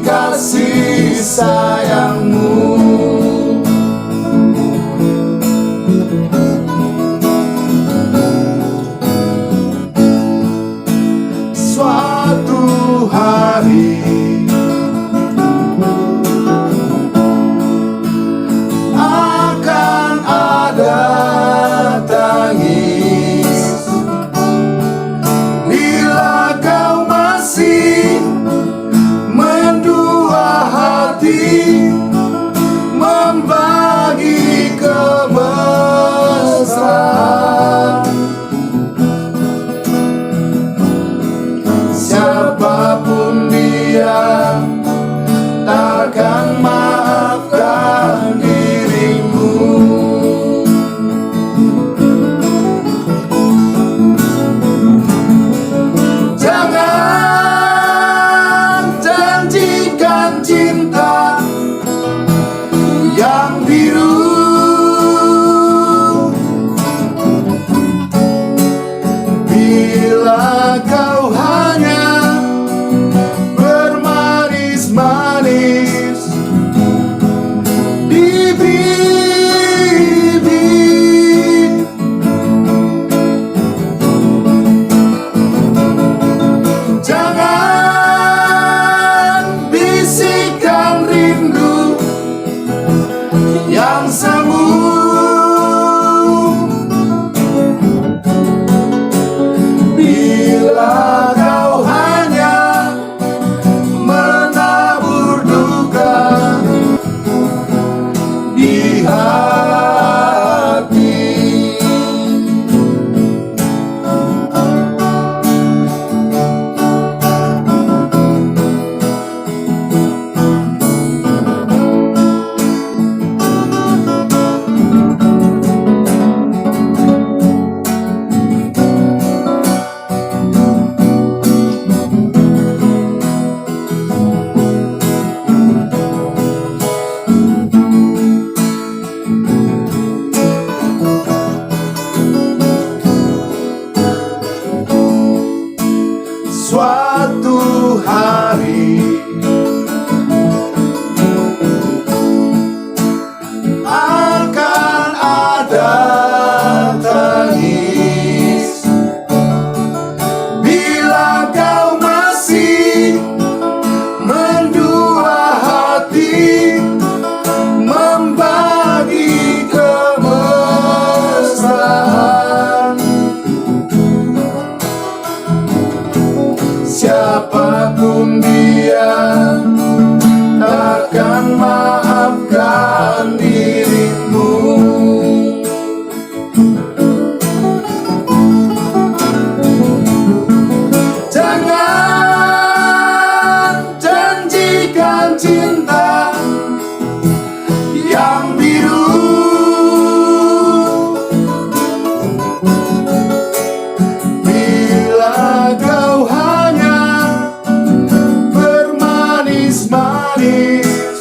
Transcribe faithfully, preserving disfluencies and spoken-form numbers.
kasih sayangmu. Suatu hari akan ada tangis bila kau masih mendua hati membagi kemesraan. Siapapun dia takkan maafkan dirimu. Jangan janjikan cinta yang biru bila kau hanya bermanis-manis di bibir. Jangan bisikan rindu yang semu bila kau hanya menabur duka di hati. Suatu hari akan ada tangis bila kau masih mendua hati membagi kemesraan. Siapapun dia takkan maafkan dirimu. Jangan janjikan cinta yang biru bila kau hanya bermanis-manis